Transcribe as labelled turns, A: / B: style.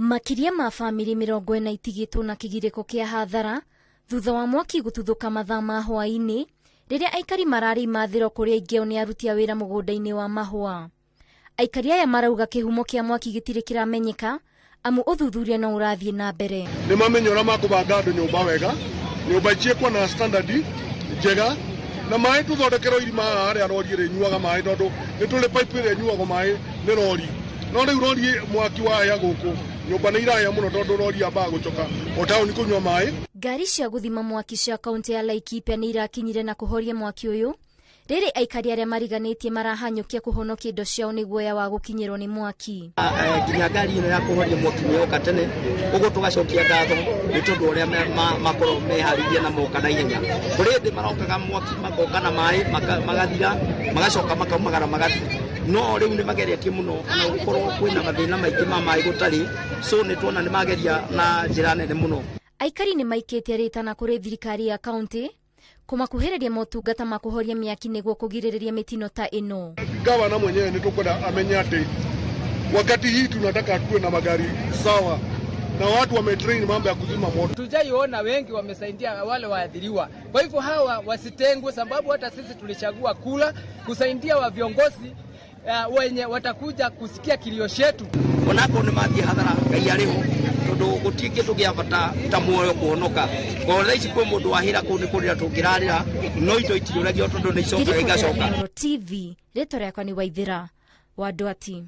A: Makĩria ma bamĩrĩ 40 itigĩtwo na kĩgirĩko kĩa hathara thutha wa mwaki gũtuthũka mathaa ma hwaĩ-inĩ rĩrĩa aikari mararĩ imathĩro kũrĩa aingĩ ao nĩ aruti a wĩra mũgũnda-inĩ wa mahũa. Aikari aya marauga kĩhumo kĩa mwaki gĩtirĩ kĩramenyeka amu ũthuthuria no ũrathiĩ na mbere.
B: Nĩ mamenya ũrĩa makũbanga andũ nyũmba wega, nyũmba ciĩkwo na standard njega, na maĩ tũthondekerwo irima haha harĩa rori ĩrĩnyuaga maĩ, tondũ nĩ tũrĩ pipe ĩrĩa ĩnyuagwo maĩ nĩ rori. No rĩu rori mwaki wahĩa gũkũ, nyũmba nĩ irahĩa mũno tondũ rori yambaga gũcoka o taũni kũnyua maĩ.
A: Ngari cia gũthima mwaki cia kaunti ya Laikipia nĩ irakinyire na kũhoria mwaki ũyũ rĩrĩ aikari arĩa mariganĩtie marahanyũkia kũhonokia indo ciao nĩ guoya wa gũkinyĩrwo nĩ mwaki.
C: Nginya ngari ĩno ya kũhoria mwaki nĩ yoka tene, ũguo tũgacokia ngatho nĩ tondũ ũrĩa makorwo meharĩirie na moka na ihenya. Kũrĩ hĩndĩ marokaga mwaki makoka na maĩ magathira, magacoka makaumagara magathiĩ. No rĩu nĩ mageretie mũno ona gũkorwo kwĩna mathĩna maingĩ ma maĩ gũtarĩ, so nĩ tuona nĩ mageria na njĩra nene mũno.
A: Aikari nĩ maikĩtie rĩtana kũrĩ thirikari ya kaunti kũmakuhĩrĩria motungata ma kũhoria mĩaki nĩguo kũgirĩrĩria mĩtino ta ĩno.
B: Gavana mwenyewe nĩ tũkwenda amenye atĩ wakati hii tunataka tuwe na magari sawa na watu wametrain mambo ya kuzima moto.
D: Tujaiona wengi wamesaidia wale waathiriwa, kwa hivyo hawa wasitengwe, sababu hata sisi tulichagua kula kusaidia wa viongozi wenye watakuja kusikia kilio chetu.
C: Onakorwo nĩ mathiĩ hathara, Ngai arĩ ho, tondũ gũtirĩ kĩndũ gĩa bata ta muoyo kũhonoka. Ngoro thaa ici kwĩ mũndũ wahĩra kũu nĩ kũrĩra tũngĩrarĩra, no indo itiũragio tondũ nĩ icokaga igacoka.
A: TV, rĩtwa rĩakwa nĩ Waithĩra wa Ndwati.